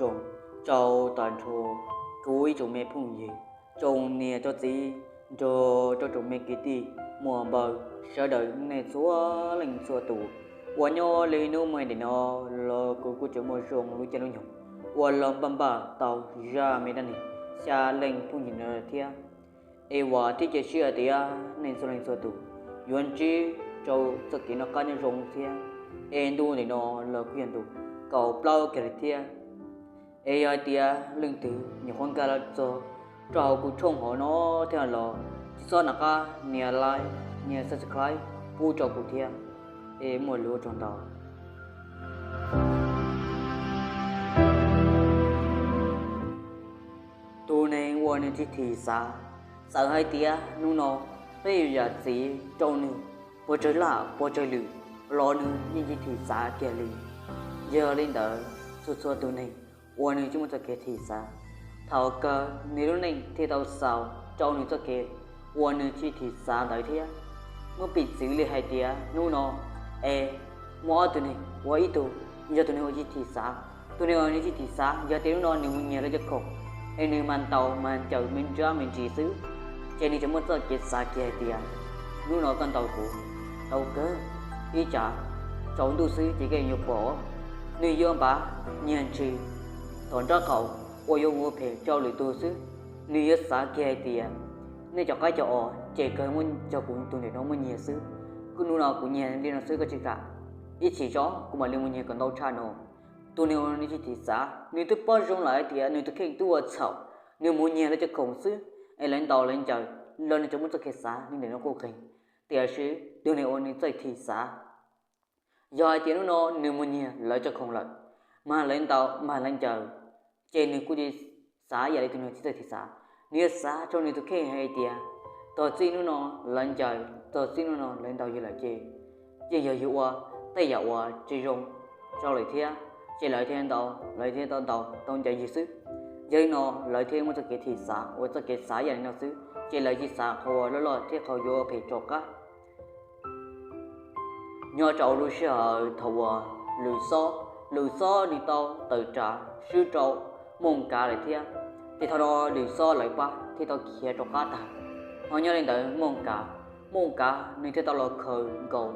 zoo rau tag nrho kuv ib tsoom me phooj ywg, tsoom niam tsoom txiv, nrog rau tsoom me kwv tij muam npawg sawv daws nej txhua leej txhua tus uas nyob li hnub me ntawm no los kuv kuj tseem muaj zoo lub caij lub nyoog uas los npaj npaj tau zaj me dab neeg xya leej phooj ywg no thiab. Es vam thiab cia siab hais tias nej txhua leej txhua tus yuav ntsib rau txoj kev noj qab nyob zoo thiab. Es ntu ntawm no los kuj yog ntu kaum plaub kiag li thiab. Es yog hais tias leej twg nyuam qhuav nkag los txog rau hauv kuv tshooj hauv no thiab los tsis txhob nco qab nias like, nias subscribe pub rau kuv thiab. Es muaj lus ua tsaug ntau. Tus neeg uas nws tsis thim xav, txawm hais tias hnub no peb yuav zam txim rau nws puas tsawg laj puas tsawg lwm los nws yeej tsis thim xav kiag li. Yog li ntawd txhua txhua tus neeg uas nws tsis muaj txoj kev thim xav, thaum kawg nws lub neej thiaj tau xaus rau nws txoj kev uas nws tsis thim xav ntawd thiab. Muab piv txwv li hais tias hnub no es muaj ob tug neeg uas ib tug yog tus neeg uas tsis thim xav. Tus neeg uas nws tsis thim xav yog tias hnub no nws mus nyiag lawv cov khoom es nws mas ntaus mas ncaws me nrab me ntsis xwb, ces nws tseem muaj txoj kev xav kiag hais tias hnub no koj ntaus kuv tau kawg, ib tsam tsaus ntuj xwb ces koj yuav pom. Nws yuav npaj nyiag ntshis tom nraub qaum uas yuav ua phem rau lwm tus xwb. Nws yuav xav kiag hais tias nej cov qaib cov os ces kawg muab cog kuv tus ntawm no muab nyiag xwb. Kuv hnub no kuv nyiag li no xwb koj tsis kam, ib chim tso kuv mam li mus nyiag kom ntau tshaj no. Tus neeg uas nws tsis thim xav nws twb paub zoo lawm hais tias nws tus kheej twb ua txhaum, nws mus nyiag lawv cov khoom xwb es lawv ntaus lawv ncaws los nws tseem muaj txoj kev xav li ntawm no quj qeeg. Tiam sis tus neeg uas nws txawj thim xav, yog hais tias hnub no nws mus nyiag lawv cov khoom lawm, mas lawv ntaus mas lawv ncaws, ces nws kuj xav ib yam li tus neeg tsis txawj thim xav. Nws yuav xav rau nws tus kheej hais tias tog txij hnub no lawv ncaws, tog txij hnub no lawv ntaus yus lawm ces yeej yog yus ua tej yam uas tsis zoo rau lawv thiab, ces lawv thiaj ntaus, lawv thiaj tau ntaus tau ncaws yus xwb. Yog li no lawv thiaj muaj txoj kev thim xav uas txoj kev xav ib yam li no xwb, ces lawv tsis xav qhov uas loj loj thiab qhov yuav ua phem rov qab. Nyob rau lub sij hawm thaum uas Lwm Xob, Lwm Xob nws tau tawm tsam swb rau Mooj Kav lawm thiab, ces thaum no Lwm Xob lawv pab thiaj tau khiav rov qab tag. Ho nyob li ntawd Mooj Kav, Mooj Kav nws thiaj tau los khaws nkaus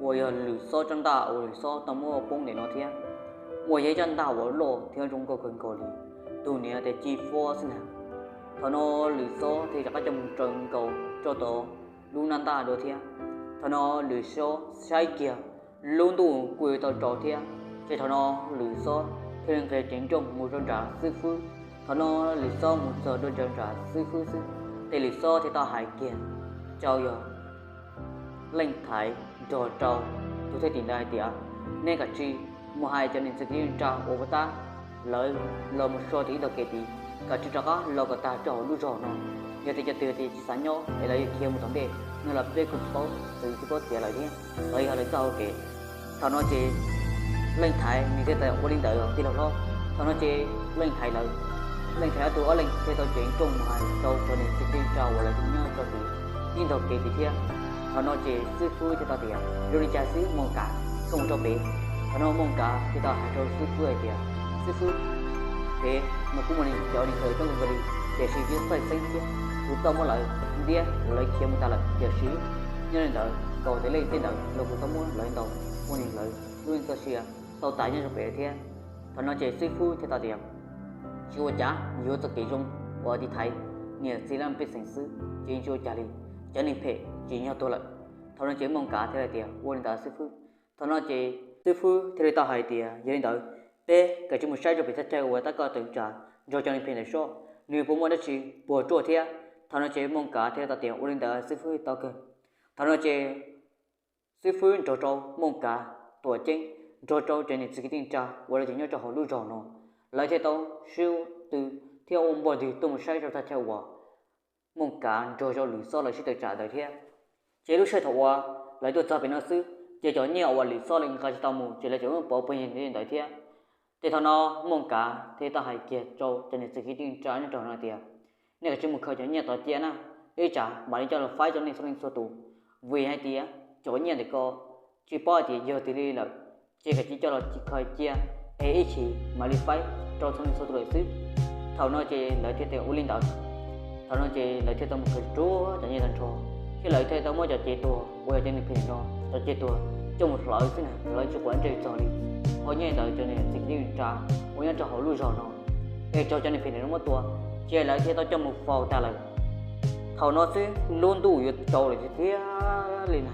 uas yog Lwm Xob rab ntaj uas Lwm Xob tau muab poob ntawm no thiab, uas yog ib rab ntaj uas loj thiab zoo nkauj kawg nkaus li, tus niam tias ci fob xwb ntag. Thaum no Lwm Xob thiaj rov qab coj mus raws nkaus rau tom lub nab ntaj dua thiab. Thaum no Lwm Xob saib kiag lub ntuj kuj yuav tau tsaus thiab, ces thaum no Lwm Xob thiaj li nqis ceev nrooj mus rau nram xib fwb. Thaum no Lwm Xob mus txog dua nram xib fwb xwb, ces Lwm Xob thiaj tau hais kiag rau yog Leej Thaiv nrog rau tus thwj tim ntawd hais tias, nej kav tsij mus hais cov niam txiv kwv tij neej tsa uas puas tab lawv los mus so tim ib ntog kev tid, kav tsij rov qab los kom tag rau hauv lub zos no. Yog tias cov twg tias tsis xav nyob es lawv yuav khiav mus tom ntej no los peb kuj tsis paub, txwv tsis paub txiav lawm thiab, lawv yog lawv txoj hau kev. Thaum no ces Leej Thaiv nws thiaj tias ua li ntawd tij laug hlob. Thaum no ces Leej Thaiv lawv, Leej Thaiv ob tug ob leeg thiaj tau ceev nrooj mus hais rau cov niam txiv kwv tij neej tsa uas lawv nyob rau tim ib ntog kev tid thiab. Thaum no ces xib fwb thiaj tau tias zoo li cas xwb Mooj Kav, koj mus rau pem. Thaum no Mooj Kav thiaj tau hais rau xib fwb hais tias, xib fwb, pem mas kuj muaj cov neeg tawm coob kawg nkaus li, tiam sis tsis txawj xeeb thiab, kuv tau muab lawv ntiab lawv khiav mus tas lawm, tiam sis nyob li ntawd nkaus tes lej tej ntawd los kuv tau muab lawv ntaus ua neeg lawv lub neej txoj sia tau tas nyob rau pem thiab. Thaum no ces xib fwb thiaj tau tias, tsis ua cas, yuav txoj kev zoo uas tiv thaiv niam txiv laj mej pej xeem xwb ces yeej tsis ua cas li, cov neeg phem tsim nyog tuag lawm. Thaum no ces Mooj Kav thiaj li tias ua li ntawd xib fwb. Thaum no ces xib fwb thiaj li tau hais tias yog li ntawd, peb kav tsij mus saib rau pem thaj chaw uas tab koj tawm tsam nrog cov neeg phem ntawd soj, nws puas muaj dab tsi puas ruaj thiab. Thaum no ces Mooj Kav thiaj li tau tias ua li ntawd xib fwb tau kawg. Thaum no ces xib fwb nrog rau Mooj Kav, Tuam Ceeb nrog rau cov niam txiv kwv tij neej tsa uas lawv tseem nyob rau hauv lub zos no, lawv thiaj tau sib tw thiab ua npoj ntws tuaj mus saib rau thaj chaw uas Mooj Kav nrog rau Lwm Xob lawv sib tawm tsam ntawd thiab. Ces lub sij hawm thaum uas lawv tuaj txog pem no xwb, ces cov nyiaj uas Lwm Xob lawv nqa tsis tau mus ces lawv tseem muab pov puag ntawd thiab. Ces thaum no Mooj Kav thiaj tau hais kiag rau cov niam txiv kwv tij neej tsa nyob rau no tias, nej kav tsij mus khaws cov nyiaj tod cia na, ib tsam mam li coj los faib rau nej txhua leej txhua tus, vim hais tias cov nyiaj ntawm ko tsis paub hais tias yog twg li lawm, ces kav tsij coj los khaws cia es ib chim mam li faib rau txhua leej txhua tus lawm xwb. Thaum no ces lawv thiaj tias ua li ntawd. Thaum no ces lawv thiaj tau mus khaws ruaj cov nyiaj tag nrho, thiab lawv thiaj tau muab cov cev tuag uas yog cov neeg phem no, cov cev tuag coj mus hlawv xwb na, hlawv tsis quav ntsej txog li. Ho nyiaj ntawd cov niam txiv kwv tij neej tsa uas nyob rau hauv lub zos no, es raug cov neeg phem no muab tua, ces lawv thiaj tau coj mus faus tas lawm. Thaum no xwb lub ntuj yuav tsaus lawm tiag tiag li na,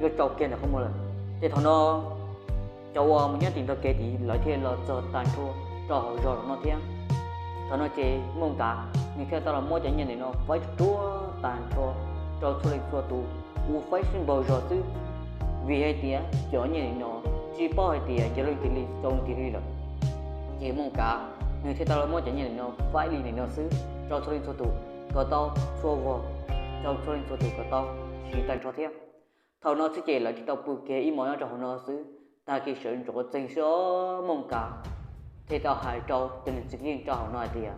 yuav tsaus kiag ntawm qhov muag lawm. Ces thaum no cov uas mus nyob tim ntug kev tid lawv thiaj los txog tag nrho rau hauv zos no thiab. Thaum no ces Mooj Kav nws thiaj tau los muab cov nyiaj ntawm no faib ruaj tag nrho rau txhua leej txhua tus, ua faib sib npaug zog xwb, vim hais tias cov nyiaj ntawm no tsis paub hais tias yog leej twg li, rau leej twg li lawm. Ces Mooj Kav nws thiaj tau los muab cov nyiaj ntawm no faib li ntawm no xwb rau txhua leej txhua tus kom tau txhua vog, rau txhua leej txhua tus kom tau siv tag nrho thiab. Thaum no xwb ces lawv thiaj tau pw kiag ib hmos nyob rau hauv no xwb. Tag kis sawv ntxov txeeg xwb os, Mooj Kav thiaj tau hais rau cov niam txiv kwv tij neej tsa hauv no hais tias,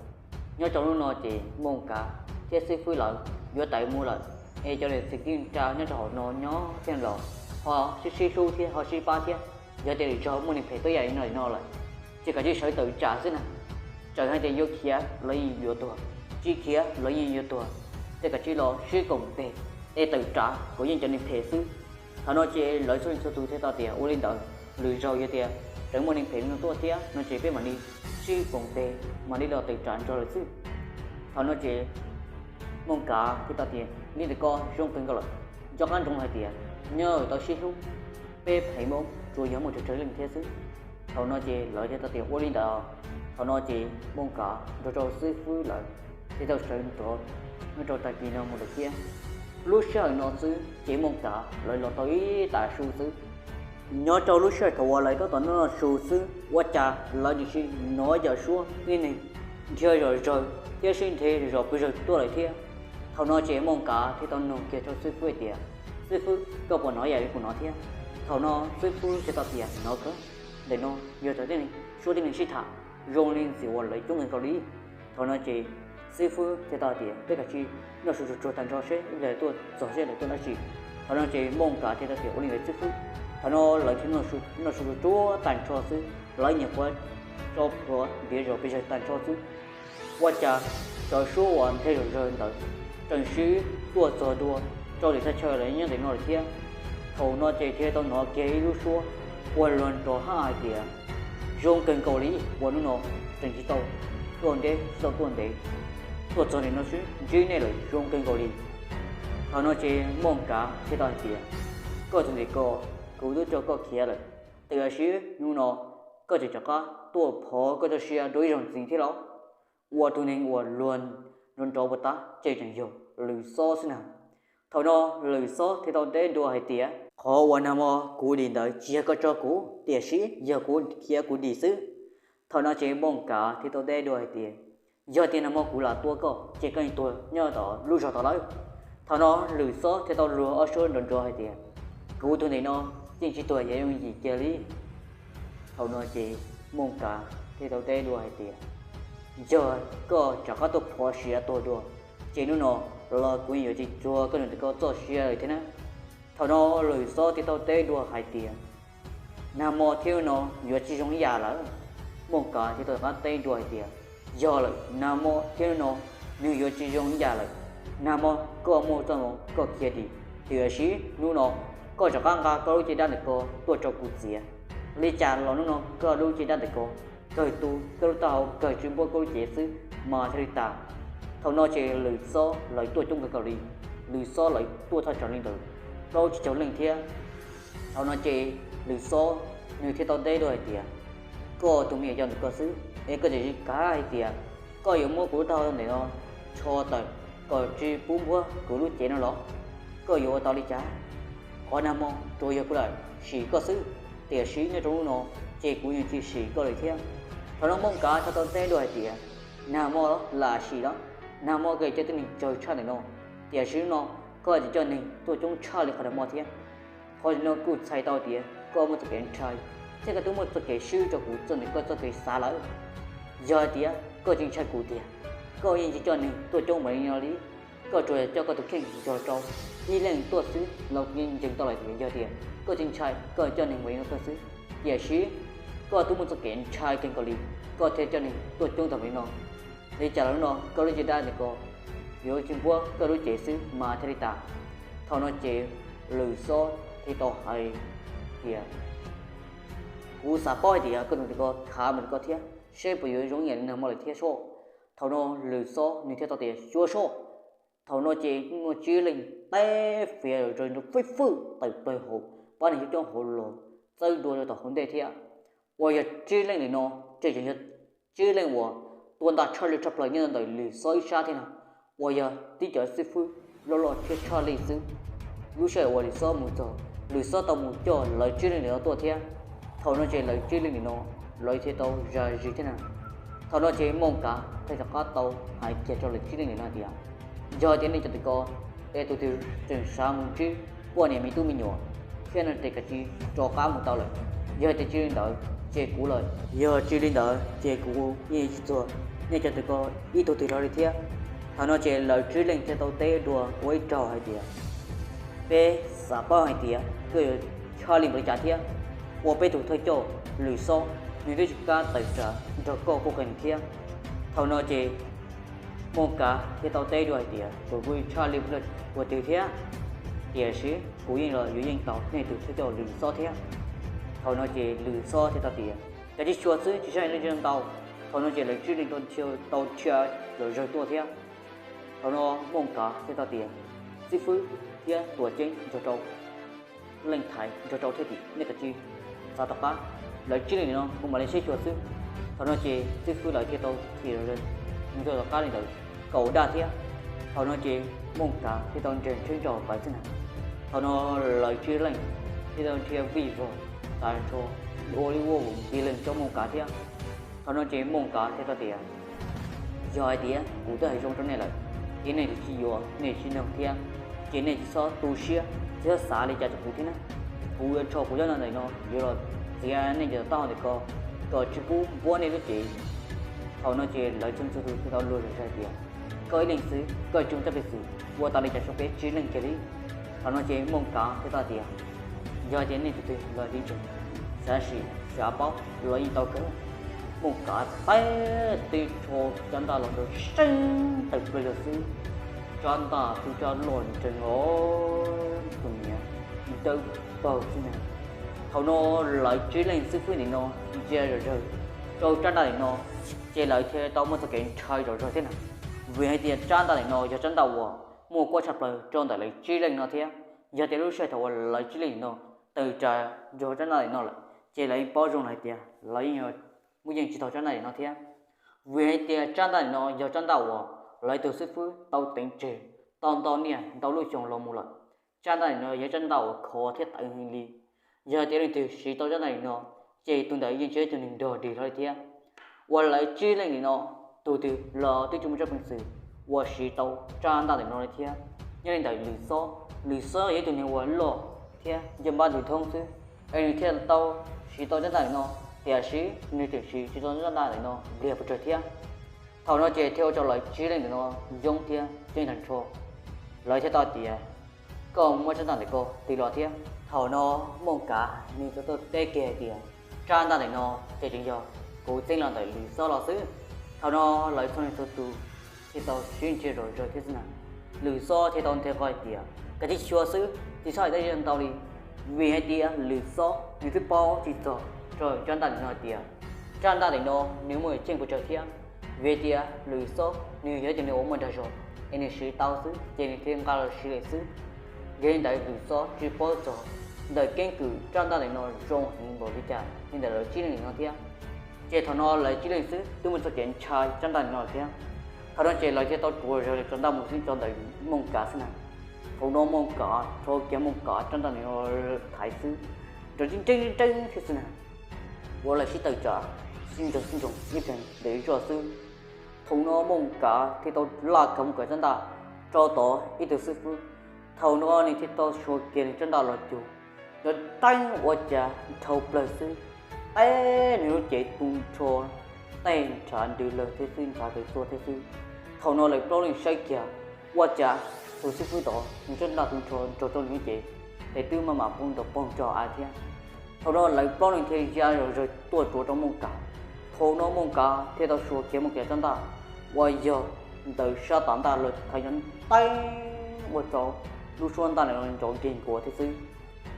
nyob rau hnub no ces Mooj Kav thiab xib fwb lawv yuav tawm mus lawm, es cov niam txiv kwv tij neej tsa nyob rau hauv no nyob thiab los ho sib sib hlub thiab ho sib pab thiab. Yog tias lwm zaug muaj neeg phem tuaj yam li no li no lawm, ces kav tsij sawv tawm tsam xwb na. Txawm hais tias yuav khiav los yeej yuav tuag, tsis khiav los yeej yuav tuag, ces kav tsij los sib koom tes es tawm tsam kom yeej cov neeg phem xwb. Thaum no ces lawv txhua leej txhua tus thiaj tau tias ua li ntawd, lwm zaug yog tias tseem muaj neeg phem no tuaj thiab no ces peb mam li sib koom tes mam li los tawm tsam nrog lawv xwb. Thaum no ces Mooj Kav thiaj tau tias li ntawd koj zoo kawg nkaus lawm, nco qab ntsoov hais tias nyob tau sib hlub, peb pheej Hmoob tsuas yog muaj tsawg tsawg leej thiab xwb. Thaum no ces lawv thiaj tau tias ua li ntawd. Thaum no ces Mooj Kav nrog rau xib fwb lawv thiaj tau sawv ntxov nyob rau tag kis no mus lawm thiab. Lub sij hawm no xwb ces Mooj Kav lawv los tau ib tag su xwb. Nyob rau lub sij hawm thaum uas lawv tab tom noj su xwb ua cas lawv cia li hnov yam suab tib neeg nrhiav zom zaws thiab sib nrhiav zom pes zaws tuaj lawm thiab. Thaum no ces Mooj Kav thiaj tau nug kiag rau xib fwb hais tias, xib fwb, koj puas hnov yam li kuv hnov thiab? Thaum no xib fwb thiaj tau tias hnov kawg, ntawm no yog tib neeg suab tib neeg sib tham zoo li ntxim uas lawv coob kawg nkaus li. Thaum no ces xib fwb thiaj tau tias peb kav tsij noj su tsuag tsuag tag nrho seb ib pliag tuaj txog seb lawv tuaj dab tsi. Thaum no ces Mooj Kav thiaj tau tias ua li ntawd xib fwb. Thaum no lawv thiaj noj su tsuag tsuag tag nrho xwb, lawv nyuam qhuav tso plhuav ntiav zom pes zaws tag nrho xwb, ua cas cov suab uas nrhiav zom zaws ntawd tseem sib tuaj txog dua rau lwm thaj chaw lawv nyob ntawm no lawm thiab. Thaum no ces thiaj tau hnov kiag ib lub suab uas luag nrov haj hais tias zoo kawg nkaus li uas hnub no tseem tsis tau tuaj ntev tsis tau tuaj ntev, tuaj txog ntawm no xwb ntsib nej lawm zoo kawg nkaus li. Thaum no ces Mooj Kav thiaj tau hais tias koj tus ntawm ko, kuv twb tso koj khiav lawm, tiam sis hnub no koj tseem rov qab tuaj phov koj txoj sia dua ib zaug ntxiv thiab los? Ua tus neeg uas luag nrov nrov puas tab ces tseem yog Lwm Xob xwb na. Thaum no Lwm Xob thiaj tau teb dua hais tias qhov uas nag hmo kuv dim ntawd tsis yog koj tso kuv, tiam sis yog kuv khiav kuv dim xwb. Thaum no ces Mooj Kav thiaj tau teb dua hais tias yog tias nag hmo kuv lam tua koj ces koj yeej tuag nyob tom lub zos tod lawm. Thaum no Lwm Xob thiaj tau luag ob suab nrov nrov hais tias kuv tus ntawm no yeej tsis tuag yuav yooj yim kiag li. Thaum no ces Mooj Kav thiaj tau teb dua hais tias yog koj rov qab tuaj phov siav tuag dua, ces hnub no los kuv yeej yuav tsis txuag koj tus ntawm ko txoj sia lawm thiab na. Thaum no Lwm Xob thiaj tau teb dua hais tias nag hmo thiab hnub no yuav tsis zoo ib yam lawm. Mooj Kav thiaj tau rov qab teb dua hais tias yog lawm, nag hmo thiab hnub no nws yuav tsis zoo ib yam lawm. Nag hmo koj muaj txoj hmoo koj khiav dim, tiam sis hnub no koj rov qab nqa koj lub caj dab ntawm ko tuaj rau kuv txiav. Li cas los hnub no koj lub caj dab ntawm ko kawg tu, koj lub taub hau kawg tsis npuab koj lub cev xwb mas thiaj li tas. Thaum no ces Lwm Xob lawv tuaj coob kawg nkaus li, Lwm Xob lawv tuaj thaj tsam li ntawd plaub tsib caug leej thiab. Thaum no ces Lwm Xob nws thiaj tau teb dua hais tias koj tus me nyuam yau ntawm ko xwb es koj tseem tsis kav hais tias koj yuav muab kuv lub taub hau ntawm no tsho tawm kom tsis pub npuab kuv lub cev no los? Koj yuav ua tau li cas? Qhov nag hmo tsuas yog kuv lam sim koj xwb, tiam sis nyob rau hnub no ces kuv yeej tsis sim koj lawm thiab. Thaum no Mooj Kav thiaj tau teb dua hais tias nag hmo lam sim los? Nag hmo koj coj tib neeg tsawg tshaj ntawm no, tiam sis hnub no koj tseem coj neeg tuaj coob tshaj li qhov nag hmo thiab. Qhov no kuj txhais tau tias koj muaj txoj kev ntshai thiab koj twb muaj txoj kev swb rau kuv txoj ntawm koj txoj kev xav lawm. Yog hais tias koj tsis ntshai kuv tiag, koj yeej tsis coj neeg tuaj coob npaum li no li. Koj tsuas yog coj koj tus kheej nrog rau ib leeg tuaj xwb los kuv yeej ntseeg tau lawm tias yog tias koj tsis ntshai koj coj neeg npaum li no tuaj xwb. Tiam sis koj twb muaj txoj kev ntshai kawg nkaus li, koj thiaj coj neeg tuaj coob tag li no. Li cas los hnub no koj lub caj dab ntawm ko yuav tsis npuab koj lub cev xwb mas thiaj li tas. Thaum no ces Lwm Xob thiaj tau hais tias, kuv xav paub hais tias koj tus ntawm ko khav mus li ko thiab, seb puas yuav zoo ib yam li nag hmo lawm thiab soj. Thaum no Lwm Xob nws thiaj tau tias, xyuas soj. Thaum no ces muaj tsib leeg teb fiav zom zaws nrov fwj fwj tawm plaws hauv pab niag coob coob hauv los txawb dua rau tom hauv ntej thiab. Uas yog tsib leeg ntawm no ces tseem yog tsib leeg uas tua ntaj tshaj lij tshaj plaws nyob ntawm Lwm Xob ib sab thiab no, uas yog tib cov xib fwb loj loj tshiab tshaj lij xwb. Lub sij hawm uas Lwm Xob mus txog, Lwm Xob tau mus coj lawv tsib leeg ntawm no tuaj thiab. Thaum no ces lawv tsib leeg ntawm no lawv thiaj tau zam zis thiab na. Thaum no ces Mooj Kav thiaj rov qab tau hais kiag rau lawv tsib leeg ntawm no tias, yog tias nej cov ntawm ko es tus twg tseem xav mus ntsib poj niam me tub me nyuam thiab no ces kav tsij rov qab mus tau lawm. Yog tias tsis li ntawd ces kuv lawm, yog tsis li ntawd ces kuv yeej tsis txuag nej cov ntawm ko ib tug twg rau li thiab. Thaum no ces lawv tsib leeg thiaj tau teb dua ua ib zaug hais tias, peb xav paub hais tias koj yuav tshaj lij npaum li cas thiab, ua peb tus thawj coj Lwm Xob nws twb tsis kam tawm tsam nrog koj quaj qees thiab. Thaum no ces Mooj Kav thiaj tau teb dua hais tias, kuv kuj tshaj lij ua twg thiab, tiam sis kuv yeej los yuav yeej tos nej tus thawj coj Lwm Xob thiab. Thaum no ces Lwm Xob thiaj tau tias, kav tsij xyuas xwb, tsis tshaj leej ntau. Thaum no ces lawv tsib leeg tau dhia zom zaws tuaj thiab. Thaum no Mooj Kav thiaj tau tias, xib fwb thiab tuam ceeb nrog rau leej thaiv nrog rau thiab tim, nej kav tsij xav tom qab, lawv tsib leeg no kuv mam li saib xyuas xwb. Thaum no ces xib fwb lawv thiaj tau thim zom zaws mus rau tom qab li ntawd kaum daj thiab. Thaum no ces Mooj Kav thiaj tau nres tsheb nrog pais xwb na. Thaum no lawv tsib leeg thiaj tau dhia vij vog tas nrho, ua li ua vos nti leej coj Mooj Kav thiab. Thaum no ces Mooj Kav thiaj tau tias, yog hais tias kuv twb hais zoo rau nej lawm, ces nej tsis yuav nej tsis noog thiab, ces nej tsis txhob tu siab, tsis txhob xav li cas rau kuv thiab na. Kuv yuav rho kuv cov ntaj ntawm no yuav los txiav nej cov taub hau ntawm ko kom tsis pub npuab nej lub cev. Thaum no ces lawv txhua txhua tus thiaj tau luag zom zaws tias, koj ib leeg xwb koj tsis muaj txoj kev xwm ua tau li cas rau peb tsib leeg kiag li. Thaum no ces Mooj Kav thiaj tau tias, yog tias nej tus twg los li ntseeg, xav sim xav paub los yeej tau kawg. Mooj Kav teb tib rho caj ntaj los nrov seeb tawm plaws zog xwb, tsab ntaj twb tsab loj nrees os, tus niag dawb paug xwb na. Thaum no lawv tsib leeg xib fwb ntawm no ntsia zom zaws rau tsab ntaj ntawm no, ces lawv thiaj tau muaj txoj kev ntshai zom zaws thiab na. Vim hais tias tsab ntaj ntawm no yog tsab ntaj uas muaj kuab tshaj plaws rau ntawm lawv tsib leeg no thiab. Yog tias lub sij hawm thaum uas lawv tsib leeg ntawm no tawm tsam nrog tsab ntaj ntawm no lawm, ces lawv yeej paub zoo lawm hais tias lawv yeej muaj yeej tsis tau tsab ntaj ntawm no thiab. Vim hais tias tsab ntaj ntawm no yog tsab ntaj uas lawv tus xib fwb tau teev tseg tau ntau niaj ntau lub xyoo los mus lawm. Tsab ntaj ntawm no yog tsab ntaj uas khov thiab tawv heev li. Yog tias leej twg siv tau tsab ntaj ntawm no, ces tus ntawd yeej tsis yog ib tug neeg nrog dig hlo li thiab. Uas lawv tsib leej ntawm no, tus twg los twb tsis muaj tsob peev xwm uas siv tau tsab ntaj ntawm no li thiab. Nyob li ntawm Lwm Xob, Lwm Xob yog ib tug neeg uas loj thiab ncej npab ntug thoob xwb, es nws thiaj tau siv tau tsab ntaj ntawm no, tiam sis nws tseem siv tsis tau tsab ntaj ntawm no npliag pes tsawg thiab. Thaum no ces thiaj ua rau lawv tsib leej ntawm no yoob thiab ceeb tag nrho. Lawv thiaj tau tias, koj muab tsab ntaj ntawm ko twg los thiab? Thaum no Mooj Kav nws tau teb kiag hais tias, tsab ntaj ntawm no ces tseem yog kuv txeeb los ntawm Lwm Xob los xwb. Thaum no lawv txhua leej txhua tus thiaj tau sib ntsia zom zaws thiab xwb na. Lwm Xob thiaj tau nthe qhov hais tias, kav tsij xyuas xwb, tsis txhob hais dab tsi ntau li. Vim hais tias Lwm Xob nws twb paub tsis txog rau tsab ntaj ntawm no hais tias, tsab ntaj ntawm no nws muaj cheem pes tsawg thiab. Vim hais tias Lwm Xob nws yog ib tug neeg uas muaj dag zog, es nws siv tau xwb ces nws thiaj nqa los siv lawm xwb. Yog li ntawd Lwm Xob tsis paub txog ntawm keeb kwm tsab ntaj ntawm no zoo heev npaum li cas li ntawm lawv tsib leeg ntawm no thiab. Ces thaum no lawv tsib leeg xwb twb muaj txoj kev ntshai tsab ntaj ntawm no thiab. Thaum no ces lawv thiaj tau rov zaws rov ntaj mus xwb tso ntawm Mooj Kav xwb na. Thaum no Mooj Kav rho kiag Mooj Kav tsab ntaj ntawm no thaiv xwb, nrov nreeb nreeb thiab xwb na. Ua lawv sib tawm tsam, sib ntsoog sib ntsoog ib pliag ntev zog xwb. Thaum no Mooj Kav thiaj tau laj kiag Mooj Kav tsab ntaj rau tom ib tug xib fwb. Thaum no nws thiaj tau suav kiag nws tsab ntaj los cug, nrov nreeb ua cas dhau plaws xwb, teb nws lub cev tu nrho, tej ntshav ntws lawg thiab xwb, ntshav tawm tuaj thiab xwb. Thaum no lawv plaub leeg saib kiag, ua cas tus xib fwb tod nws tsab ntaj tu nrho nrog rau nws lub cev, ces twb maj mam poob nrov poog rau av thiab. Thaum no lawv plaub leeg thiaj ya zom zaws tuaj tsuav rau Mooj Kav. Thaum no Mooj Kav thiaj tau xuas kiag Mooj Kav rab ntaj uas yog ntawm sab tom ntaj los khav nyob nteeb ua rau lub suab ntaj ntawd los nrov nkig nkuav thiab xwb.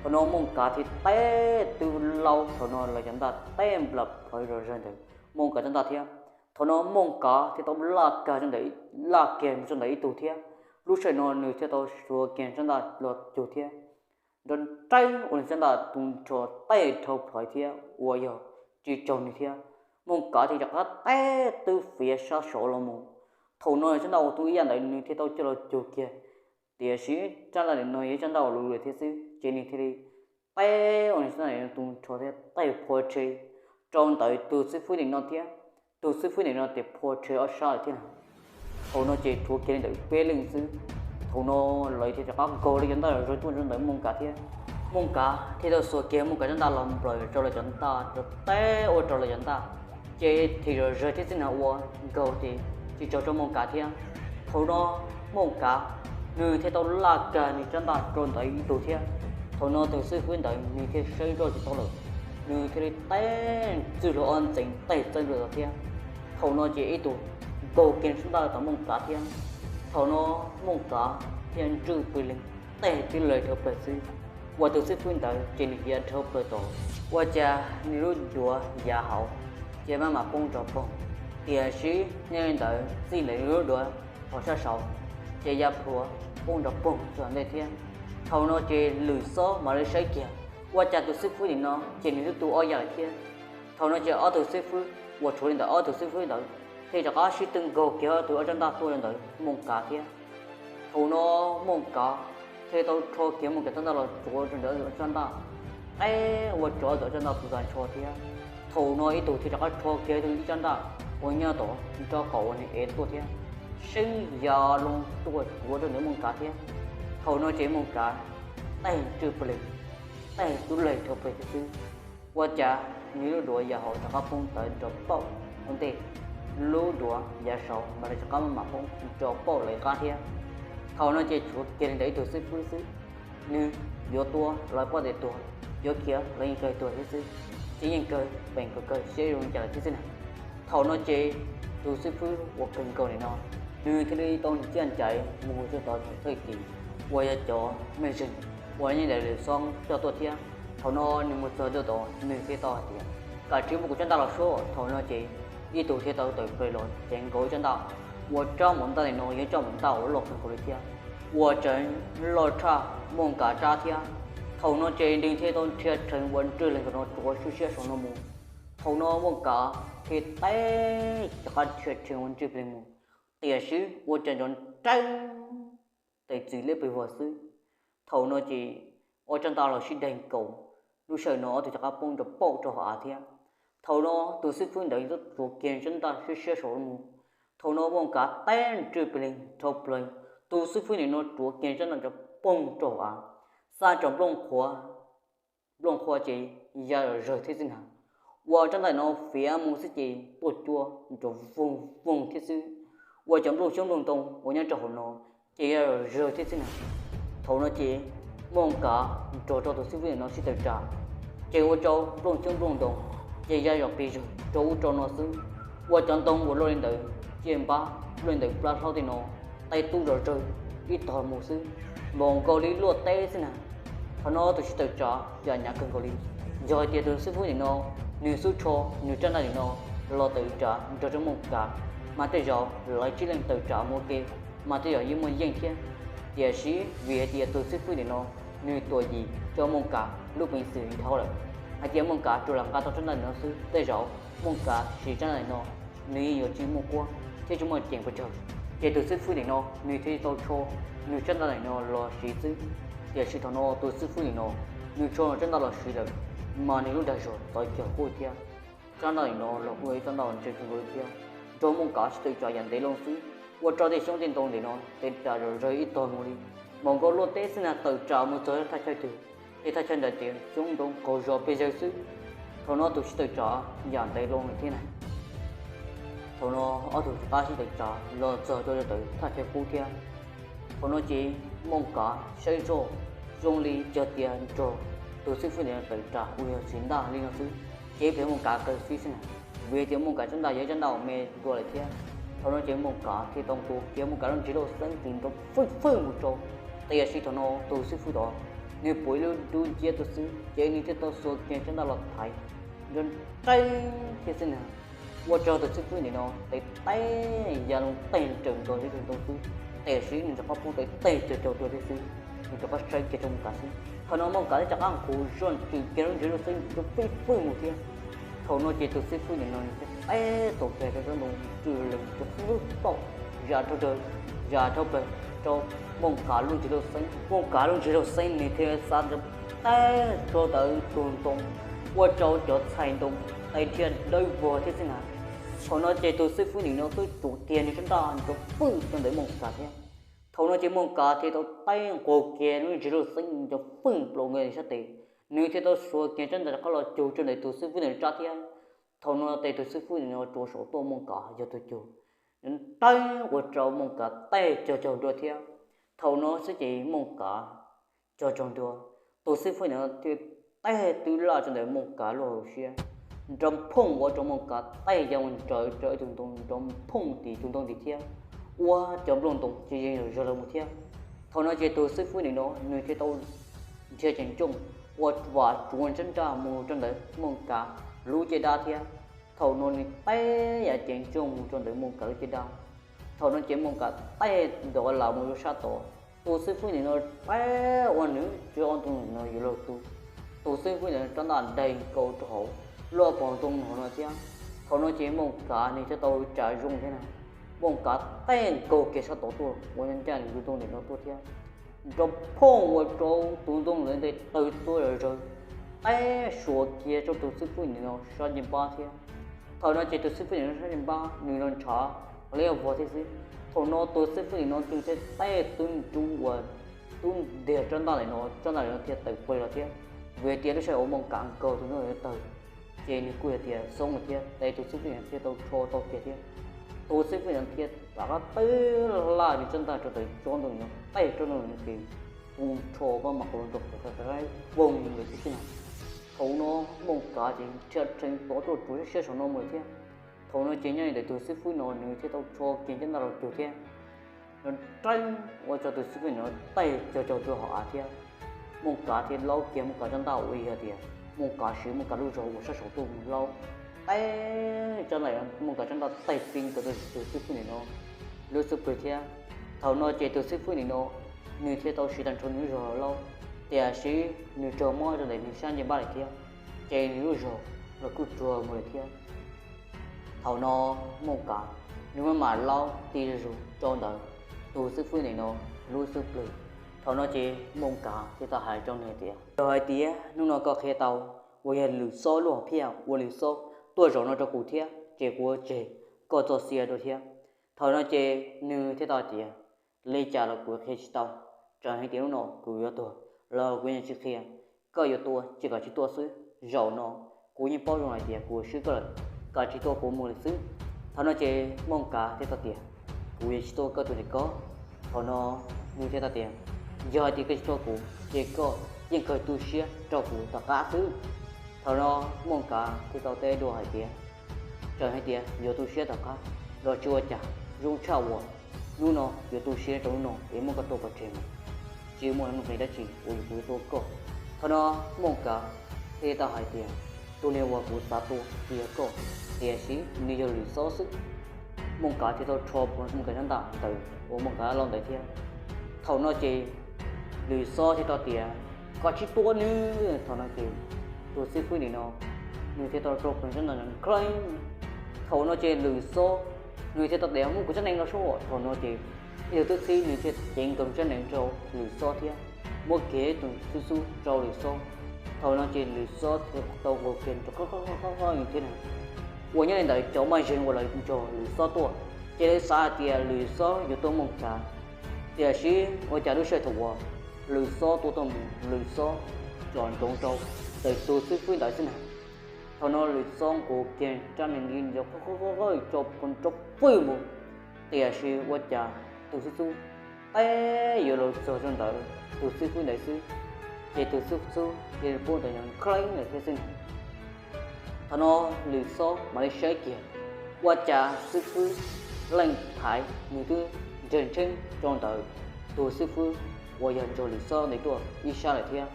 Thaum no Mooj Kav thiaj teb tub laub, thaum no lawv cov ntaj teb nplas plhawv zom zaws ntawm Mooj Kav rab ntaj thiab. Thaum no Mooj Kav thiaj tau laj kag rau ntawm, laj kiag mus rau ntawm ib tug thiab. Lub sij hawm no nws thiaj tau xuas kiag rab ntaj los cug thiab, nrov nreeb ua nws rab ntaj tus nrho teb dhau plhawv thiab uas yog tsis raug nws thiab. Mooj Kav thiaj rov qab teb tub fiav sab saud los mus. Thaum no rab ntaj uas tus ib yam ntawd nws thiaj tau coj los cug kiag, tiam sis rab ntaj no yog rab ntaj uas luv lawm thiab xwb ces nws thiaj li teb ua nws rab ntaj tus nrho thiab teb phua rhe rau ntawm tus xib fwb ntawm no thiab. Tus xib fwb ntawm no ces phua rhe ob sab lawm thiab na. Thaum no ces tshuav kiag li ntawm peb leej xwb. Thaum no lawv thiaj rov qab nkaug li cov ntaj zom zaws tuaj rau ntawm Mooj Kav thiab. Mooj Kav thiaj tau xuas kiag Mooj Kav rab ntaj los nplawm rau lawv cov ntaj, rau teb ua rau lawv cov ntaj ces thim zom zaws thiab xwb na, ua nkaug ces tsis raug rau Mooj Kav thiab. Thaum no Mooj Kav nws thiaj tau laj kag nws rab ntaj rau ntawm ib tug thiab. Thaum no tus xib fwb ntawd nws thiaj saib zoj tsis tau lawm, nws thiaj li teb txwj los ob ntxeev teb txawb ntua thiab. Thaum no ces ib tug nkaug kiag rab ntaj tom Mooj Kav thiab. Thaum no Mooj Kav thiaj ntswj pw leeg, teb twb laig dhau plaws xwb, uas tus xib fwb ntawd ces nws ya dhau plaws tod. Ua cas nws lub duav yav hauv ces maj mam poob nrov poog, tiam sis nyob li ntawd txij ntawm nws lub duav hauv sab saud ces ya plhuav poob nrov poog txog ntej thiab. Thaum no ces lwm xob mam li saib kiag, ua cas tus xib fwb ntawm no ces nws twb tu ob yam lawm thiab. Thaum no ces ob tug xib fwb uas tshuav li ntawm ob tug xib fwb ntawd thiaj rov qab sib tw nkaug kiag ob tug ob rab ntaj tuaj rau ntawm Mooj Kav thiab. Thaum no Mooj Kav thiaj tau rho kiag Mooj Kav rab ntaj los tsuav rau ntawm ob tug rab ntaj, teb ua rau ob tug rab ntaj tu tas nrho thiab. Thaum no ib tug thiaj rov qab rho kiag ib tug ib rab ntaj uas nyob tom nraub qaum uas nws ev tuaj thiab, seeb ya loo tuaj tsuav rau ntawm Mooj Kav thiab. Thaum no ces Mooj Kav teb ntswj pw leeg, teb twb laig dhau plaws thiab xwb, ua cas nws lub duav yav hauv rov qab poob tawv nrov pauj ua ntej, lub duav yav saud mas rov qab maj mam poob nrov pauj lawv qab thiab. Thaum no ces tshuav kiag li ntawm ib tug xib fwb xwb, nws yuav tua los poj ntxoog tuag, yuav khiav los yeej kawg tuag thiab xwb, ces yeej kawg peem kawg kawg siab zoo li cas lawm thiab xwb na. Thaum no ces tus xib fwb uas kawg nkaus ntawm no, nws thiaj li tau ncaj nraim mus rau tom thaum txoj kev uas yog cov mej zeeg uas nyob ntawm lwm xob coj tuaj thiab. Thaum no nws mus txog rau tod nws thiaj tau hais tias, Kav tsij muab kuv rab ntaj los suab. Thaum no ces ib tug thiaj tau tawm plaws los cev nkaus ib rab ntaj, uas rab npau ntaj ntawm no yog rab npau ntaj uas loj kawg nkaus li thiab, uas tseem loj tshaj Mooj Kav rab thiab. Thaum no ces nws thiaj tau nrhia rheev uas ntswj leeg ntawm no tsuav siab siab saum no mus. Thaum no Mooj Kav thiaj teb rov qab nrhia rheev uas ntswj leeg mus, tiam sis ua cas nrov nreeb tes txwm liab pes vog xwb. Thaum no ces ob rab ntaj los sib daig nkaus, lub sij hawm no ob tug rov qab poob nrov pauj rau hauv av thiab. Thaum no tus xib fwb ntawd tsuav kiag rab ntaj siab siab saum no mus. Thaum no Mooj Kav teb ntswj pes leeg dhau plaws, tus xib fwb ntawm no tsuav kiag rab ntaj nrov poog rau hauv av, xa tsom nplooj qhuav, nplooj qhuav ces ya zom zaws thiab xwb ntag. Ua rab ntaj no fiav mus xwb ces tuaj cua nrov voog voog thiab xwb. Ua cov nplooj xyoob nplooj ntoo uas nyob rau hauv no ces ya zom zaws thiab xwb ntag. Thaum no ces Mooj Kav nrog rau tus xib fwb ntawm no sib tawm tsam, ces ua rau nplooj xyoob nplooj ntoo ces ya zom pes zawg rau ub rau no xwb. Ua cov ntoo uas luaj li ntawm ciaj npab, luaj li ntawm plab hlaub tej no, teb tub zom zaws ib tog mus xwb, npaum nkaus li luaj teb xwb na. Thaum no tus sib tawm tsam yam hnyav kawg nkaus li, yog hais tias tus xib fwb ntawm no nws xub tsho nws rab ntaj ntawm no los tawm tsam nrog rau Mooj Kav, mas tej zaum lawv tsib leeg tawm tsam mus ua ke mas tej zaum yeej muaj yeej thiab. Tiam sis vim hais tias tus xib fwb ntawm no nws tuam yim rau Mooj Kav lub peev xwm dhau lawm, hais tias Mooj Kav tsuas lam nqa tau rab ntaj ntawm no xwb, tej zaum Mooj Kav siv rab ntaj ntawm no nws yeej yuav tsis muaj quab thiab tsis muaj ceem pes tsawg. Ces tus xib fwb ntawm no nws thiaj tau tsho nws rab ntaj ntawm no los siv xwb. Tiam sis thaum no tus xib fwb ntawm no nws tsho rab ntaj los siv lawm, mas nws lub dag zog txawv cuag quj thiab. Rab ntaj ntawm no los kuj yog ib rab ntaj uas ntse kawg nkaus li thiab. Nrog Mooj Kav sib tawm tsam yam ntev loo xwb, ua rau tej xyoob tej ntoo ntawm no tawm tsam zom zaws ib tog mus li, npaum nkaus luaj teb xwb na, tawm tsam mus txog thaj chaw twg ces thaj chaw ntawd ces xyoob ntoo qaug zog pes zawg xwb. Thaum no tus sib tawm tsam yam ntev loo lawm thiab na. Thaum no ob tug rov qab sib tawm tsam los txog rau thaj chaw qub thiab. Thaum no ces Mooj Kav saib zoj zoo li cog tias nrog tus xib fwb ntawm no tawm tsam uas yog siv ntaj li no xwb, ces ib pliag Mooj Kav kawg xwb xwb na. vim tias Mooj Kav tsab ntaj yog tsab ntaj uas me dua lawm thiab. Thaum no ces Mooj Kav thiaj tau nqus kiag Mooj Kav lub ntsej lauj xeeb tis nrov fwj fwj mus rau. Tiam sis thaum no tus xib fwb tod nws pom ib lub dub nciab tuaj xwb ces nws thiaj tau xuas kiag tsab ntaj los thaiv nrov nreeb thiab xwb na. Ua rau tus xib fwb nim no tes taij ya loo teg nrawm nkaus zeb rau ntoo xwb, tiam sis nws rov qab poob tes taij cog caug dua thiab xwb. Nws rov qab saib kiag rau Mooj Kav xwb, thaum no Mooj Kav thiaj rov qab nqus zoj ntsws kiag lub ntsej lauj xeeb tis nrov fwj fwj mus thiab. Thaum no ces tus xib fwb nim no nws thiaj tes taij kiag rau tsob ntoo ntsws lees rov fwj fwj toj zam dhau plaws, zam dhau plaws rau Mooj Kav lub ntsej lauj xeeb. Mooj Kav lub ntsej lauj xeeb nws thiaj xav nrov tes rau ntawm tus ntoo, ua rau cov txhais ntoo tes dhia dawb vog thiab xwb na. Thaum no ces tus xib fwb nim no twb tsuas kiag nws tsab ntaj nrov fwj rau ntawm Mooj Kav thiab. Thaum no ces Mooj Kav thiaj tau tes nqus kiag lub ntsej lauj xeeb nrov fwj plaws nkaus sab tes, nws thiaj tau xuas kiag tsab ntaj rov qab los cug rau ntawm tus xib fwb ntawd rab thiab. Thaum no ces tus xib fwb nim no rua saum tuaj Mooj Kav yog tus cug, nrov nreeb ua rau Mooj Kav taij cog caug dua thiab. Thaum no xwb ces Mooj Kav cog caug dua, tus xib fwb nim no thiaj taij twb laj rau ntawm Mooj Kav lub hauv siab, nrov phooj ua rau Mooj Kav taij ya mus nrawv rau ib tug ntoo nrov phooj tim tus ntoo tim thiab, ua cov nplooj ntoo ces yeej zog lawm mus thiab. Thaum no ces tus xib fwb nim no nws thiaj tau nrhiav cev ncooj ua vam tsuav tsab ntaj mus rau ntawm Mooj Kav lub caj dab thiab. Thaum no nws taij ya cev ncooj mus rau ntawm Mooj Kav lub caj dab. Thaum no ces Mooj Kav taij ntov lam mus rau sab tod, tus xib fwb nim no taij ua nws tsuav ob ntoo no yuav luag tu. Tus xib fwb nim no rab ntaj daig nkaus rau hauv luaj pog ntoo no thiab. Thaum no ces Mooj Kav nws thiaj tau tsa zoo thiab na. Mooj Kav taij nkaug kiag sab tod tuaj ua ncaj nws tus ntoo ntawm no tuaj thiab, nrov phooj ua rau tus ntoo ntawd ntes tawg tuaj zom zaws, taij suas kiag rau tus xib fwb nim no sab ncej npab thiab. Thaum no ces tus xib fwb nim no sab ncej npab nws los ntshav liab vog thiab xwb. Thaum no tus xib fwb nim no nws thiaj taij tub nrub uas tub ntiag tsab ntaj ntawm no, tsab ntaj ntawm no thiaj tawm plaws los thiab. Vim tias lub sij hawm uas Mooj Kav nkaug tus ntoo ntawd tawg, ces nws kuj yog tias xoob lawm thiab, ces tus xib fwb nim no thiaj tau rho tau kiag thiab. Tus xib fwb nim no thiaj rov qab twb laj nws tsab ntaj rau ntawm tsob ntoo ntawd, taij tsob ntoo ntawd ces ua rho pab mas qhov ntoo rau qhov qab voog lawm thiab xwb na. Thaum no Mooj Kav ces nrhiav rheev tov tuaj tsuav siab saum no mus lawm thiab. Thaum no ces nyob li ntawm tus xib fwb no nws thiaj tau rho kiag tsab ntaj los cug thiab, nrov nreeb ua rau tus xib fwb nim no taij cog caug rau hauv av thiab. Mooj Kav thiaj laub kiag Mooj Kav tsab ntaj uas yog tias Mooj Kav siv Mooj Kav lub zog ua sab saum tuaj mus laub, taij tsab ntaj, Mooj Kav tsab ntaj taij pib ntawd rau tus xib fwb nim no lub xub pwg thiab. Thaum no ces tus xib fwb nim no nws thiaj tau siv tag nrho nws lub zog laub, tiam sis nws raug mob rau ntawm nws sab ncej npab lawm thiab, ces nws lub zog los kuj tsuag mus lawm thiab. Thaum no Mooj Kav nws maj mam laub ti zuj zus rau ntawm tus xib fwb nim no lub xub pwg. Thaum no ces Mooj Kav thiaj tau hais rau nws tias, yog hais tias hnub no koj qhia tau uas yog Lwm Xob lub hom phiaj uas Lwm Xob tuaj zaum no rau kuv thiab ces kuv yuav tseg koj txoj sia dua thiab. Thaum no ces nws thiaj tau tias, li cas los kuv qhia tsis tau, tseem hais tias hnub no kuv yuav tuag los kuv yeej tsis qhia. Koj yuav tua ces koj tsis tua xwb, zaum no kuv yeej paub zoo hais tias kuv swb koj lawm, koj tsis tua kuv mus lawm xwb. Thaum no ces Mooj Kav thiaj tau tias, kuv yuav tsis tua koj tus ntawm ko. Thaum no nws thiaj tau tias, yog hais tias koj tsis tua kuv ces koj yeej kawg tu siab rau kuv tom qab xwb. Thaum no Mooj Kav thiaj tau teb dua hais tias, tseem hais tias yuav tu siab tom qab los tsis ua cas, zoo tshaj uas hnub no yuav tu siab rau hnub no es muab koj tua pov tseg mus, tsis muaj nuj nqis dab tsi uas yuav kuv tua koj. Thaum no Mooj Kav thiaj tau hais tias, tus neeg uas kuv xav tua tsis yog koj, tiam sis nws yog Lwm Xob xwb. Mooj Kav thiaj tau rho plhuav Mooj Kav tsab ntaj ntawd uas Mooj Kav laub ntawd thiab. Thaum no ces Lwm Xob thiaj tau tias, koj tsis tua nws. Thaum no ces tus xib fwb nim no nws thiaj tau rho plhuav tsab ntaj nrov nreeb. Thaum no ces Lwm Xob nws thiaj tau tias, muab kuv tsab nees los sub. Thaum no ces ib tug tub txib nws thiaj cev nkaus tsab nees rau Lwm Xob thiab muab kiag tus xub xub rau Lwm Xob. Thaum no ces Lwm Xob thiaj tau nqus kiag nrov qab qab qab qab thiab na. Uas nyob li ntawd cov maj zeeg uas los nrog Lwm Xob tuaj ces lawv xav hais tias Lwm Xob yuav tua Mooj Kav, tiam sis ua cas lub sij hawm thaum uas Lwm Xob tua tuaj mus Lwm Xob tsom ntsoov rau ntawm tus xib fwb ntawd xwb na. Thaum no Lwm Xob nqus kiag tsab nees nti nrov qab qab qab rau plhuav nrov pwj mus, tiam sis ua cas tus xib xub teb yuav los txog rau ntawm tus xib fwb ntawd xwb, ces tus xib xub cia li poob ntawd nrov nreeb lawm thiab xwb na. Thaum no Lwm Xob mam li saib kiag, ua cas xib fwb leej thaiv nws twb nreg ntsheeb rau ntawm tus xib fwb uas yog nrog Lwm Xob ntes tuaj ib sab lawm thiab.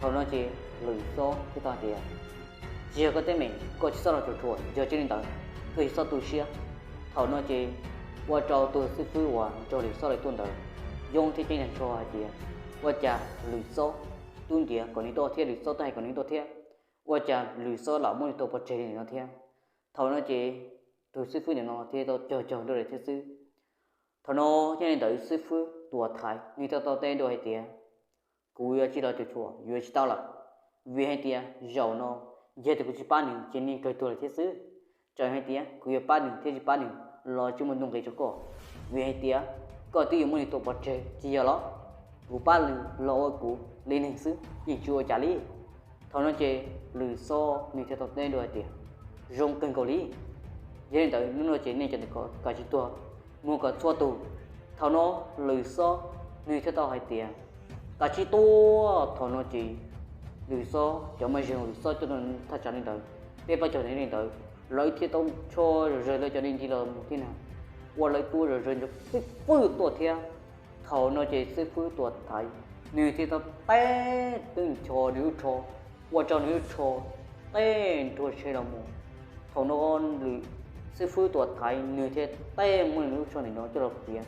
Thaum no ces Lwm Xob thiaj tau hais tias, tsis yog koj teeb meem, koj tsis txhob los tsuam tsuam, yog tsis li ntawd koj yuav txhob tu siab. Thaum no ces ua rau tus xib fwb uas nrog Lwm Xob lawv tuaj ntawd yoob thiab ceeb ntsho hais tias, ua cas Lwm Xob twb ntiav kom nws tuaj thiab, Lwm Xob twb hais kom nws tuaj thiab, ua cas Lwm Xob lam muab nws tua pov tseg li no thiab? Thaum no ces tus xib fwb ntawm no thiaj tau cog cog nrov lawm thiab xwb. Thaum no yog li ntawd xib fwb Tuam Thaiv nws thiaj tau teb dua hais tias, kuv yuav tsis los tsuam tsuam yuav tsis tau lawm, vim hais tias zaum no yog tias kuv tsis pab nws ces nws kawg tuag lawm thiab xwb. Txawm hais tias kuv yuav pab nws thiab tsis pab nws los tsis muaj tus nqi rau koj, vim hais tias koj twb yuav muab nws tua pov tseg tsis yog los? Kuv pab nws los ua kuv li neeg xwb yeej tsis ua cas li. Thaum no ces Lwm Xob nws thiaj tau teb dua hais tias, zoo kawg nkaus li, yog li ntawd hnub no ces nej cov ntawm ko kav tsij tuag mus kom txhua tus. Thaum no Lwm Xob nws thiaj tau hais tias, kav tsij tuaj. Thaum no ces Lwm Xob cov maj zeeg Lwm Xob coj thaj tsam li ntawd, peb plaub caug ntawd li ntawd, lawv thiaj tau tso zog zawg lawv cov li nti los mus thiab na, ua lawv tuaj zog zawg nrov fwj fwj tuaj thiab. Thaum no ces xib fwb Tuam Thaiv nws thiaj tau teb teb ncho nws lub tsho, ua rau nws lub tsho teb nrua tsheb los mus. Thaum no xib fwb Tuam Thaiv nws thiaj teb muab nws lub tsho ntawm no coj los piav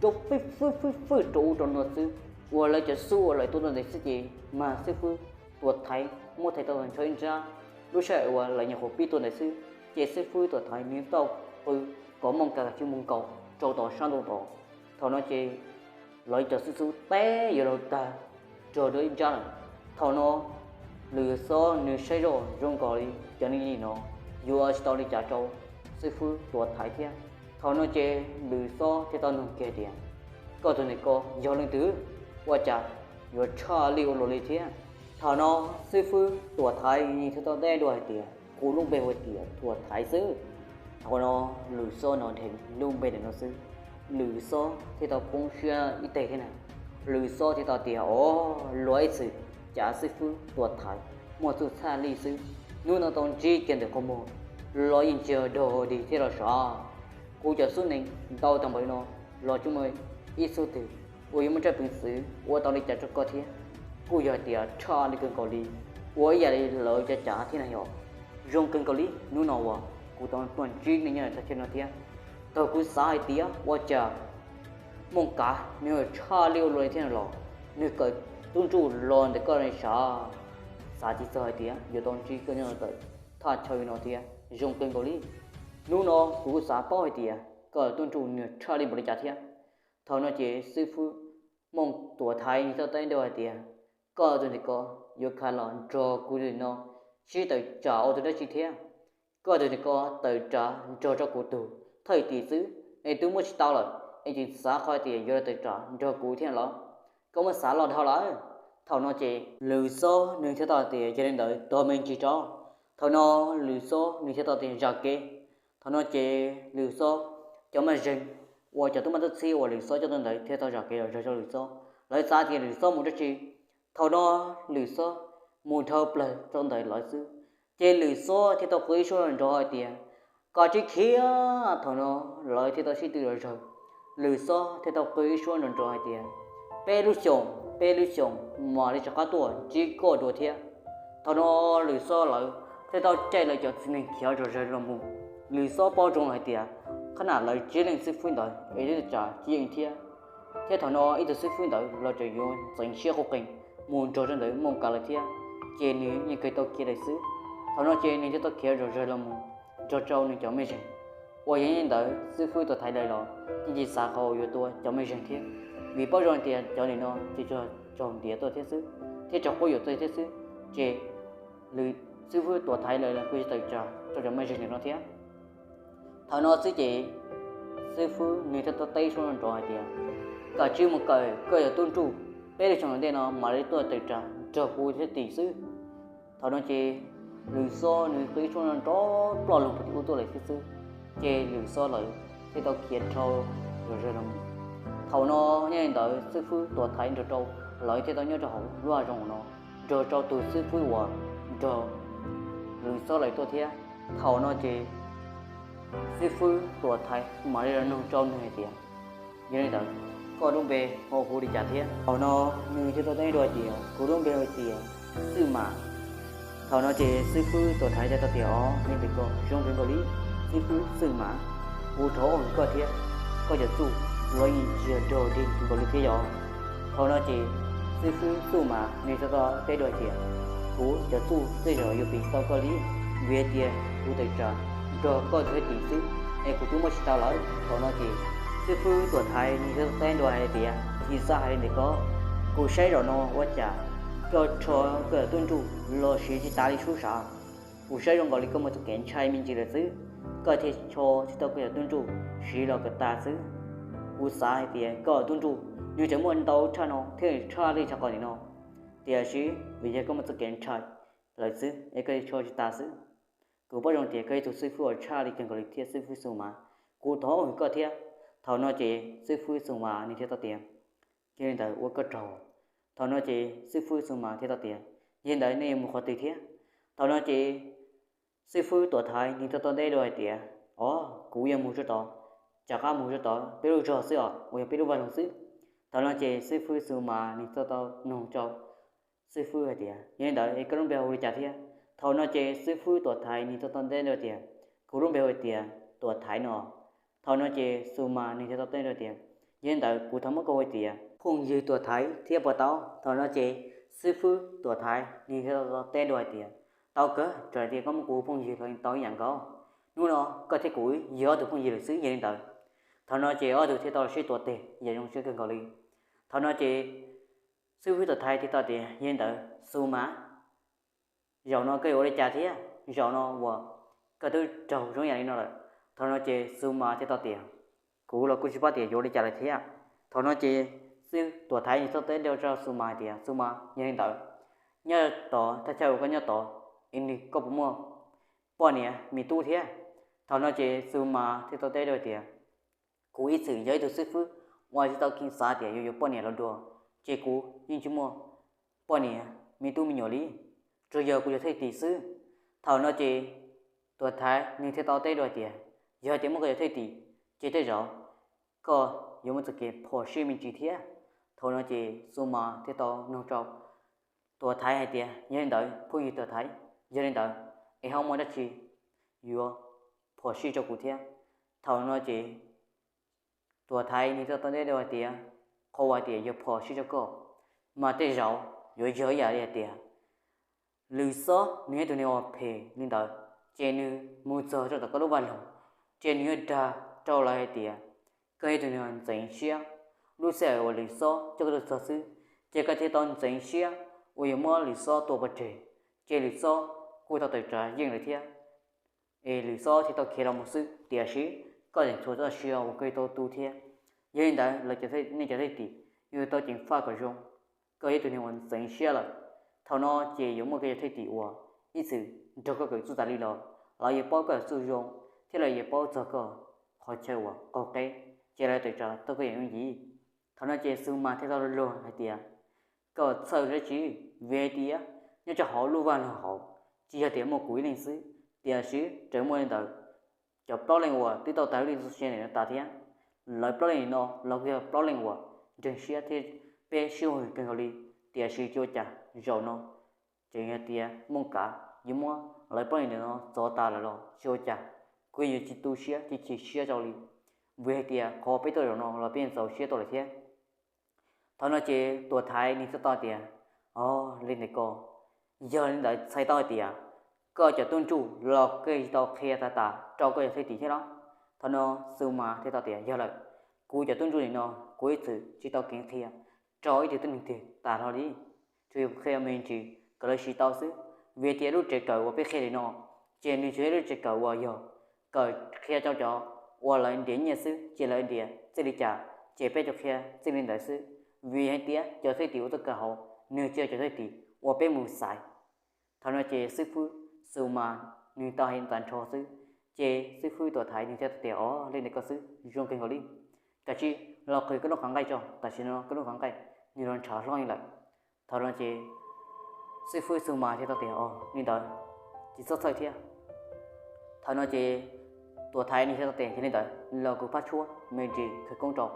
nrov fwj fwj fwj fwj rau ub rau no xwb, ua lawv cov xub uas lawv tuaj ntawd xwb ces mas xib fwb Tuam Thaiv muab thaiv tau ntsho ib nrab, lub sij hawm uas lawv nyuam qhuav pib tuaj ntawd xwb ces xib fwb Tuam Thaiv nws tau qw kom Mooj Kas tsis mus nkaum rau tom sab ntuj tod. Thaum no ces lawv cov xib xub teb yuav luag tag rog dua ib nrab lawm. Thaum no Lwm Xob nws saib zoj zoo nkaus li cov neeg li no yuav tsis tau li cas rau xib fwb Tuam Thaiv thiab. Thaum no ces Lwm Xob thiaj tau nug kiag tias, koj tus ntawm ko yog leej twg, ua cas yuav tshaj lij ua luaj li thiab? Thaum no xib fwb Tuam Thaiv nws thiaj tau teb dua hais tias, kuv lub npe hu tias Tuam Thaiv xwb. Thaum no Lwm Xob hnov dheev lub npe ntawm no xwb, Lwm Xob thiaj tau poob siab ib teg thiab na. Lwm Xob thiaj tau tias, o, luag ib txwm cas xib fwb Tuam Thaiv muaj txuj txhaj lij xwb, hnub no tau ntsib kiag ntawm qhov muag los yeej tsis yog dog dig thiab los sav. Kuv cov xub nees ntau tag npaum li no los tsis muaj ib txoj twg uas yuav muaj tsaj peev xwm ua tau li cas rau koj thiab. Kuj yog hais tias tshaj li kawg nkaus li, ua ib yam li lawv cov cav thiab na yom. Zoo kawg nkaus li hnub no uas kuv tau tuaj ntsib nej nyob tag chaw no thiab. Thaum kuv xav hais tias ua cas Mooj Kav nws tshaj lij ua luaj li thiab los nws kawm tub ntsuj los ntawm koj li sav, xav tsis txog hais tias yuav tau ntsib koj nyob tawm thaj chaw li no thiab. Zoo kawg nkaus li, hnub no kuv kuj xav paub hais tias koj tub ntsuj nws tshaj lij npaum li cas thiab. Thaum no ces xib fwb Mooj Tuam Thaiv nws thiaj tau teb dua hais tias, koj tus ntawm ko yuav khav los nrog kuv tus no sib tawm tsam ua tus dab tsi thiab? Koj tus ntawm ko tawm tsam nrog rau kuv tus thawj tim xwb es twb muab tsis tau lawm es tseem xav qhov tias yuav los tawm tsam nrog kuv thiab los? Koj muab xav loj dhau lawm. Thaum no ces Lwm Xob nws thiaj tau hais tias, yog li ntawd tos me ntsis tso. Thaum no Lwm Xob nws thiaj tau tias zam kev. Thaum no ces Lwm Xob cov maj zeeg uas cov tub mab tub txib uas Lwm Xob coj tuaj ntawd thiaj tau zam kev los zog rau Lwm Xob, lawv xav tias Lwm Xob mus dab tsi. Thaum no Lwm Xob mus dhau plaws rau ntawm lawv xwb, ces Lwm Xob thiaj tau qw ib suab nrov hais tias, koj tsis khiav. Thaum no lawv thiaj tau sib tw los zog, Lwm Xob thiaj tau qw ib suab nrov nrov hais tias, peb lub xyoos peb lub xyoos mam li rov qab tuaj ntsib koj dua thiab. Thaum no Lwm Xob lawv thiaj tau caij lawv cov txiv neej khiav zom zaws los mus. Lwm Xob paub zoo hais tias qhov na lawv tsib leej xib fwb ntawd es twb tsa tsis yeej thiab, thiab thaum no ib tug xib fwb ntawd los tseem yuav ntxeev siab quj qees mus nrog rau ntawm Mooj Kav lawm thiab, ces nws yeej kawg tau khiav lawm xwb. Thaum no ces nws thiaj tau khiav zom zaws los mus nrog rau nws cov mej zeeg uas yog li ntawd xib fwb Tuam Thaiv lawv los yeej tsis xav qhov yuav tua cov mej zeeg thiab, vim paub zoo tias cov nim no ces tsuas raug ntiav tuaj thiab xwb thiab raug quab yuam tuaj thiab xwb, ces xib fwb Tuam Thaiv lawv kuj tsis tawm tsam rau cov mej zeeg nim no thiab. Thaum no xwb ces xib fwb nws thiaj tau teb suab nrov hais tias, koj tsis mus kawm koj cov tub ntsuj, peb lub xyoo tom ntej no mam li tuaj tawm tsam nrog kuv thiab tim xwb. Thaum no ces Lwm Xob nws qw ib suab nrov ploj loo puag tim ub tuaj lawm thiab xwb, ces Lwm Xob lawv thiaj tau khiav dhau zom zaws los mus. Thaum no nyob li ntawd xib fwb Tuam Thaiv nrog rau lawv thiaj tau nyob rau hauv lub hav zoov no nrog rau tus xib fwb uas nrog Lwm Xob lawv tuaj thiab. Thaum no ces xib fwb Tuam Thaiv mam li los nug rau nws hais tias, yog li ntawd, koj lub npe ho hu li cas thiab? Thaum no nws thiaj tau teb dua tias, kuv lub npe hu tias Xwj Mas. Thaum no ces xib fwb Tuam Thaiv thiaj tau tias, o, li ntawd koj zoo kawg nkaus li, xib fwb Xwj Mas, kuv thov ua koj thiab, koj cov txuj los yeej tsis yog dog dig kawg nkaus li thiab yog. Thaum no ces xib fwb Xwj Mas nws thiaj tau teb dua tias, kuv cov txuj tej zaum yuav piv tau koj li, vim hais tias kuv tawm tsam nrog koj thwj tim xwb, es kuv twb muab tsis tau lawm. Thaum no ces xib fwb Tuam Thaiv nws thiaj tau teb dua hais tias, tsis xav hais li ntawd koj, kuv saib zaum no ua cas koj rho koj cov tub ntsuj los siv tsis tas li sub sav. Kuv saib zoo nkaus li koj muaj txoj kev ntshai me ntsis lawm xwb, koj thiaj rho tsis tau koj cov tub ntsuj siv los kom tas xwb. Kuv xav hais tias koj tub ntsuj nws tseem muaj ntau tshaj no thiab tshaj li tshaj qhov nim no, tiam sis vim yog koj muaj txoj kev ntshai lawm xwb es koj thiaj rho tsis tas xwb. Kuv paub zoo tias koj yog ib tug xib fwb uas tshaj li kawg nkaus li thiab xib fwb Xwj Mas, kuv thov ua koj thiab. Thaum no ces xib fwb Xwj Mas nws thiaj tau tias, yog li ntawd ua koj tsaug. Thaum no ces xib fwb Xwj Mas thiaj tau tias, yog li ntawd nej yuav mus qhov twg thiab? Thaum no ces xib fwb Tuam Thaiv nws thiaj tau teb dua hais tias, o, kuv yuav mus tsuj tod, rov qab mus tsuj tod peb lub zos xwb os, uas yog peb lub vaj loog xwb. Thaum no ces xib fwb Xwj Mas nws thiaj tau nug rau xib fwb hais tias, yog li ntawd es koj lub npe hu li cas thiab? Thaum no ces xib fwb Tuam Thaiv nws thiaj tau teb dua tias, kuv lub npe hu tias Tuam Thaiv no. Thaum no ces Xwj Mas nws thiaj tau teb dua tias, yog li ntawd kuv thov muab koj hu tias phooj ywg Tuam Thaiv thiab puas tau? Thaum no ces xib fwb Tuam Thaiv nws thiaj tau teb dua hais tias, tau kawg, txawm tias koj muab kuv hu phooj ywg los tau ib yam nkaus. Hnub no koj thiab kuv yog ob tug phooj ywg lawm xwb, yog li ntawd. Thaum no ces ob tug thiaj tau sib tuav tes yam zoo siab kawg nkaus li. Thaum no ces xib fwb Tuam Thaiv thiaj tau tias, yog li ntawd Xwj Mas, zaum no koj yuav ua li cas thiab? Zaum no uas koj twb raug zoo yam li no lawm. Thaum no ces Xwj Mas thiaj tau tias, kuv los kuj tsis paub tias yuav ua li cas lawm thiab. Thaum no ces xib fwb Tuam Thaiv nws thiaj tau teb dua rau Xwj Mas hais tias, Xwj Mas, yog li ntawd, nyob tod thaj chaw uas koj nyob tod, es nws koj puas muaj poj niam me tub thiab? Thaum no ces Xwj Mas thiaj tau teb dua tias, kuv ib txwm yog ib tug xib fwb uas tsis tau kheev xav tias yuav yuav poj niam los dua, ces kuv yeej tsis muaj poj niam me tub me nyuam li, tsuas yog kuv cov thwj tim xwb. Thaum no ces Tuam Thaiv nws thiaj tau teb dua tias, yog tias muaj koj cov thwj tim, ces tej zaum koj yuav muaj txoj kev phom sij me ntsis thiab. Thaum no ces Xwj Mas thiaj tau nug rau Tuam Thaiv hais tias, yog li ntawd phooj ywg Tuam Thaiv, yog li ntawd es ho muaj dab tsi yuav phom sij rau kuv thiab? Thaum no ces Tuam Thaiv nws thiaj tau teb dua hais tias, qhov uas tias yuav phom sij rau koj, mas tej zaum yuav yog ib yam li hais tias Lwm Xob nws yog ib tug neeg uas phem li ntawd, ces nws mus txog rau tom koj lub vaj loog, ces nws yuav dag rau lawv hais tias koj yog ib tug neeg uas ntxeev siab. Lub sij hawm uas Lwm Xob coj koj tuaj txog xwb, ces koj thiaj tau ntxeev siab uas yuav muab Lwm Xob tua pov tseg, ces Lwm Xob kuj tau tawm tsam yeej lawm thiab. Es Lwm Xob thiaj tau khiav los mus xwb, tiam sis koj tseem tshuav txoj sia uas koj yuav tau tu thiab. Yog li ntawd lawv cov, nej cov thwj tim yuav tau ceev faj kom zoo. Koj yog ib tug neeg uas ntxeev siab lawm. Thaum no ces yuav muaj koj cov thwj tim uas ib txwm nrog koj kawm txuj tas li los, lawv yuav paub koj txuj zoo, thiab lawv yuav paub txog koj qhov chaw uas qaug qeb, ces lawv tawm tsam tau koj yam yooj yim. Thaum no ces Xwj Mas thiaj tau luag hais tias, koj txhawj dab tsi? Vim hais tias nyob rau hauv lub vaj loog hauv, tsis yog tias muaj kuv ib leeg xwb, tiam sis tseem muaj li ntawd cov plaub leeg uas twb tau tag lub neej txoj sia ntawm no tas thiab. Lawv plaub leeg no los kuj yog plaub leeg uas ntseeg siab thiab peb sib hwm kawg nkaus li, tiam sis tsis ua cas, zaum no tseem yog tias Mooj Kav yuav muab lawv plaub leeg ntawm no txov tas lawm los tsis ua cas, kuv yeej yuav tsis tu siab tsis chim siab rau li, vim hais tias qhov peb tuaj zaum no los peb yeej txaus siab tuaj lawm thiab. Thaum no ces Tuam Thaiv nws thiaj tau tias, o, li ntawd koj, yog li ntawd txhais tau hais tias koj cov tub ntsuj los koj tsis tau qhia tag tas rau koj cov thwj tim thiab los? Thaum no Xwj Mas thiaj tau tias, yog lawm, kuv cov tub ntsuj nim no kuv ib txwm tsis tau kheev qhia rau ib tug tib neeg twg tas hlo li, tsuas yog kuv qhia me ntsis kom lawv siv tau xwb. Vim tias lub tsev kawm uas peb qhia nim no, ces nws tsuas yog lub tsev kawm uas yog kawm qhia rau cov uas lawv ntiav nyiaj xwb, ces lawv ntiav txij li cas ces peb tsuas qhia txij li ntawd xwb. Vim hais tias cov thwj tim uas tuaj kawm hauv, nws tsis yog cov thwj tim uas peb mus xaiv. Thaum no ces xib fwb Xwj Mas nws tau hais tag nrho xwb, ces xib fwb Tuam Thaiv nws thiaj tau tias, o, li ntawd koj xwb, zoo kawg nkaus li. Kav tsij los qhwv koj lub qhov nqaij tso, tam sim no koj lub qhov nqaij nws los ntshav hlob li lawm. Thaum no ces xib fwb Xwj Mas thiaj tau tias, o, li ntawd tsis txhob txhawj thiab. Thaum no ces Tuam Thaiv nws thiaj tau tes nrhiav li ntawd los kuv phab tshuab me ntsis khawv koob rau.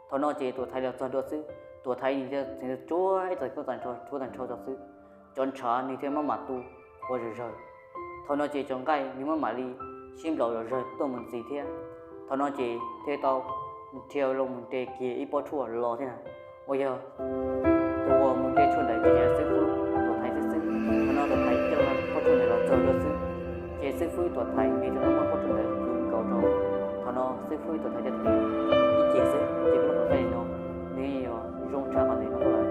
Thaum no ces Tuam Thaiv los txog dua xwb, Tuam Thaiv nws thiaj tsuab ib txoj koob tag nrho, tsuab tag nrho rau xwb, cov ntshav nws thiaj maj mam tu ua zawg zawg. Thaum no ces cov nqaij nws maj mam li sib nplaum zawg zawg tuaj mus ntxiv thiab. Thaum no ces thiaj tau nrhiav los mus nres kiag ib pob tshuaj los thiab na, uas yog tus uas mus nres tshuaj ntawd ces yog xib fwb Tuam Thaiv xwb xwb. Thaum no Tuam Thaiv coj pob tshuaj ntawd los txog dua xwb, ces xib fwb Tuam Thaiv nws thiaj tau muab pob tshuaj ntawd kwv nkaus rau. Thaum no xib fwb Tuam Thaiv thiaj tias, ib ce xwb ces koj lub qhov nqaij no nws yeej yog zoo tshaj qhov ntawm no lawm.